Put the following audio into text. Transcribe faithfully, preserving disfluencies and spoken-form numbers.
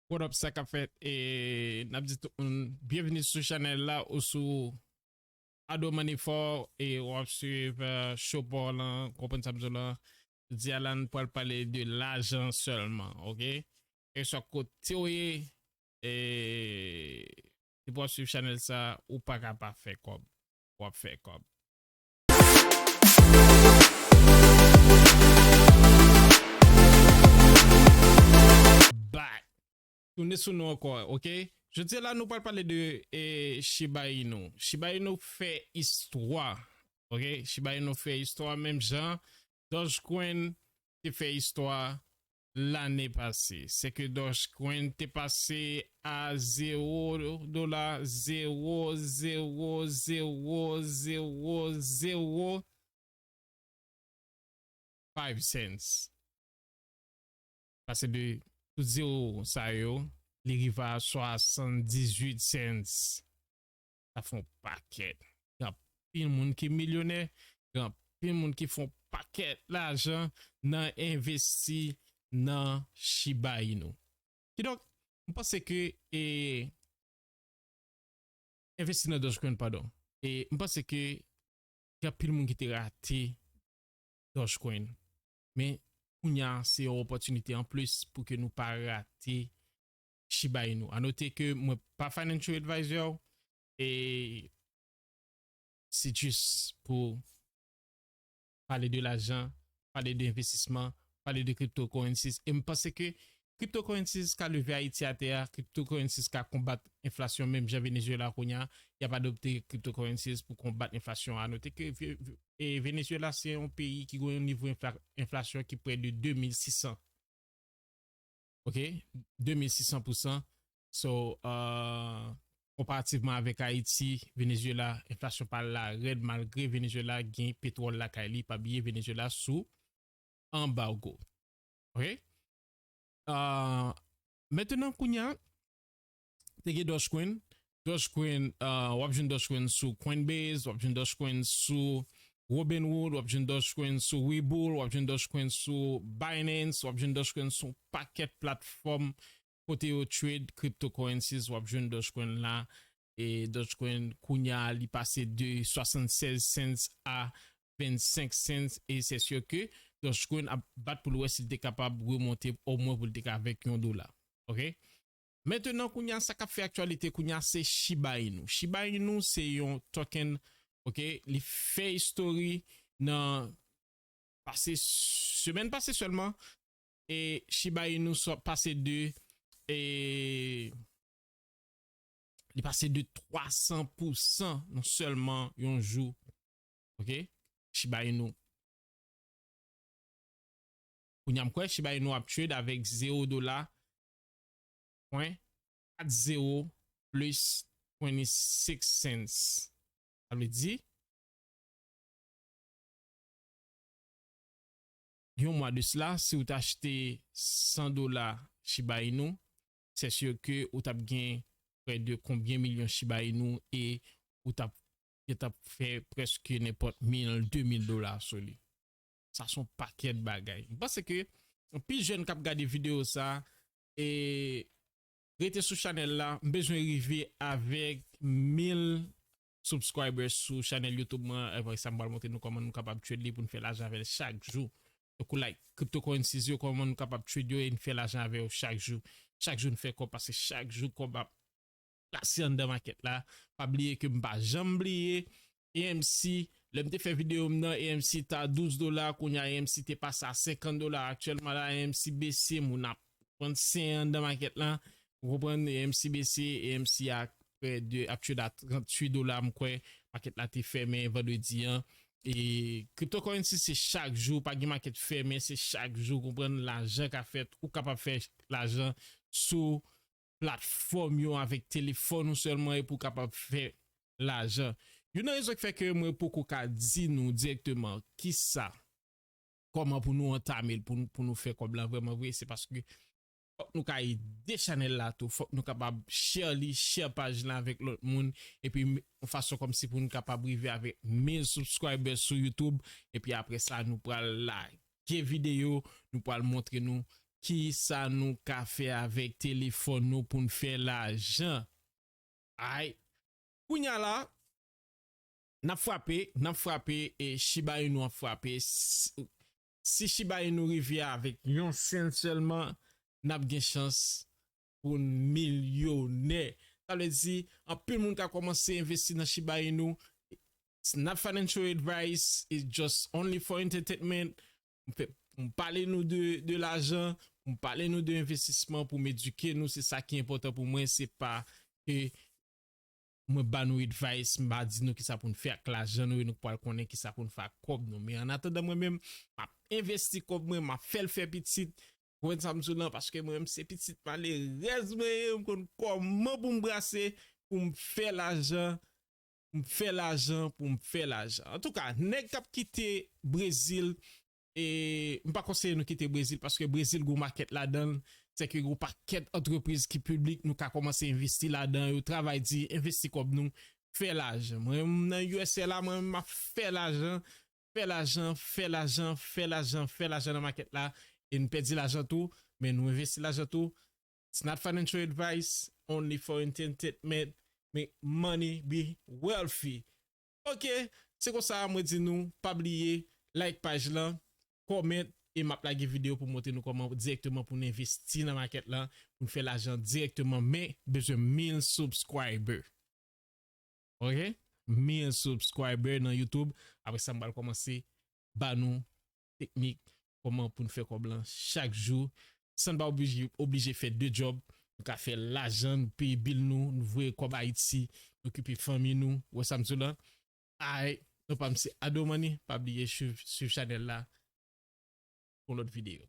What up, sa k ap fèt? E n ap di tout moun byenvini sou chanèl la ou sou Ado Money Four e w ap swiv, eh, show pa w lan, konprann sa m di w lan. Jodi a la, n pral pale de lajan sèlman, oke? Kèlkeswa kote w ye, e depi w ap swiv chanèl sa, ou pa ka pa fè kòb. W ap fè kòb. Back. Tounen sou nou ankò, oke? Jodi a la, nou pral pale de, eh, Shiba Inu. Shiba Inu fè istwa, oke? Shiba Inu fè istwa menm jan Dogecoin te fè istwa lane pase. Se ke Dogecoin te pase a zewo dola, zewo, zewo, zewo, zewo, zewo, five cents. Pase de tout zewo sa yo, li rive a swasanndizuit cents. Sa fè yon pakèt. Gen anpil moun ki milyonè, gen anpil moun ki fè yon pakèt lajan nan envesti nan Shiba Inu. Kidonk, m panse ke, e, envesti nan Dogecoin, padon. E m panse ke gen anpil moun ki te rate Dogecoin. Men, kounye a, se yon opòtinite anplis pou ke nou pa rate Shiba Inu. A note ke mwen pa financial advisor, e se jis pou pale de lajan, pale de envestisman, pale de cryptocurrencies. E m panse ke cryptocurrencies ka leve Ayiti atè a, cryptocurrencies ka konbat enflasyon menm jan Venezuela kounye a, y ap adopte cryptocurrencies pou konbat enflasyon an. Note ke Ve-, Ve-, e Venezuela se yon peyi ki gen yon nivo enfla-, enflasyon ki prè de de mil sis san. Oke? De mil sis san pousan. So, euh, konparativman avèk Ayiti, Venezuela, enflasyon pa l la rèd malgre Venezuela gen petwòl lakay li. Pa bliye Venezuela sou anbago. Oke? Euh, mentnan, kounye a, te gen Dogecoin. Dogecoin, euh, w ap jwenn Dogecoin sou Coinbase, w ap jwenn Dogecoin sou Robinhood, w ap jwenn Dogecoin sou Webull, w ap jwenn Dogecoin sou Binance, w ap jwenn Dogecoin sou pakèt platfòm kote yo trade cryptocurrencies, w ap jwenn Dogecoin la. E Dogecoin, kounye a, li pase de swasannsèz cents a vennsenk cents, e se si ke Dogecoin ap bat pou l wè si l te kapab remonte omwen pou l te ka avèk yon dola. Oke? Mentnan, kounye a, sa k ap fè aktyalite kounye a, se Shiba Inu. Shiba Inu se yon token, oke, li fè istori nan pase, semèn pase sèlman, e Shiba Inu sot pase de, e li pase de twa san pousan nan sèlman yon jou. Oke? Shiba Inu. Kounye a m kwè Shiba Inu ap trade avèk zewo dola, pwen kat zewo plis twenty-six cents. Sa vle di, yon mwa de sila, si w ta achte san dola Shiba Inu, se si ke ou t ap gen prè de konbyen milyon Shiba Inu e ou t ap, yo t ap fè prèske nenpòt mil, de mil dola sou li. Sa se yon pakèt bagay. M panse ke anpil jèn k ap gade videyo sa, e rete sou chanèl la. M bezwen rive avèk mil subscribers sou chanèl YouTube mwen. Apre sa, m pral montre nou kòman nou kapab trade li pou n fè lajan avè l chak jou. Donk, ou like cryptocurrencies yo, kòman nou kapab trade yo e n fè lajan avè yo chak jou. Chak jou n fè kòb, paske chak jou kòb ap plase anndan makèt la. Pa bliye ke m pa janm bliye A M C. Lè m te fè videyo m nan, A M C t a douz dola, kounye a A M C te pase a senkant dola. Aktyèlman la, A M C bese, moun ap pran sen anndan makèt la. Ou konprann, A M C bese, A M C a prè de, ap trade a tranntuit dola, m kwè. Makèt la te fèmen vandredi an. E cryptocurrency se chak jou, pa gen makèt fèmen, se chak jou, konprann, lajan ka fèt, ou kapab fè lajan sou platfòm yo avèk telefòn ou sèlman epi w kapab fè lajan. Youn nan rezon ki fè ke mwen poko ka di nou dirèkteman kisa, kòman pou nou antame l, pou, pou nou fè kòb la vrèman vre, se paske fòk nou ka ede chanèl la tou, fòk nou kapab share li, share paj la avèk lòt moun, epi m-, yon fason kòmsi pou nou kapab rive avèk mil subscribers sou YouTube, epi apre sa nou pral lage videyo, nou pral montre nou ki sa nou ka fè avèk telefòn nou pou n fè lajan. Ay, kounya la, n ap frape, n ap frape, e Shiba Inu ap frape. Si, si Shiba Inu rive avèk yon sen sèlman, n ap gen chans pou n milyonè. Sa vle di, anpil moun ka kòmanse envesti nan Shiba Inu. It's not financial advice, it's just only for entertainment. M fè, m pale nou de, de lajan, m pale nou de envestisman pou m edike nou, se sa ki enpòtan pou mwen, se pa ke mwen ba nou advice, m pa di nou kisa pou n fè ak lajan nou e nou pral konnen kisa pou n fè ak kòb nou. Men an atandan mwen menm, m ap envesti kòb mwen, m ap fè l fè pitit. Konprann sa m di w lan, paske mwen menm se pitit malerèz mwen ye, m konn kòman pou m brase, pou m fè lajan, pou m fè lajan, pou m fè lajan. Antouka, nèg k ap kite Brezil, e m pa konseye nou kite Brezil, paske Brezil gon makèt ladan l, sèke gon pakèt antrepriz ki piblik, nou ka kòmanse envesti ladan yo, travay di, envesti kòb nou, fè lajan. Mwen menm nan U S A la, mwen menm m ap fè lajan, fè lajan, fè lajan, fè lajan, fè lajan nan makèt la, e n pèdi lajan tou, men nou envesti lajan tou. It's not financial advice, only for entertainment, make money, be wealthy. Ok, se konsa mwen di nou, pa bliye, like paj lan, comment, e m ap lage videyo pou montre nou kòman dirèkteman pou n envesti nan makèt lan, pou n fè lajan dirèkteman, men bezwen mil subscriber. Ok? Mil subscriber nan YouTube. Apre sa, m pral kòmanse ba nou teknik kòman pou n fè kòb lan chak jou, san n pa oblije, oblije fè de djòb. Nou ka fè lajan, nou peye bil nou, nou voye kòb Ayiti, nou okipe fanmi nou. Ou wè sa m di w lan? Alright, non pa m se Ado Money, pa bliye swiv, swiv chanèl la pou lòt videyo.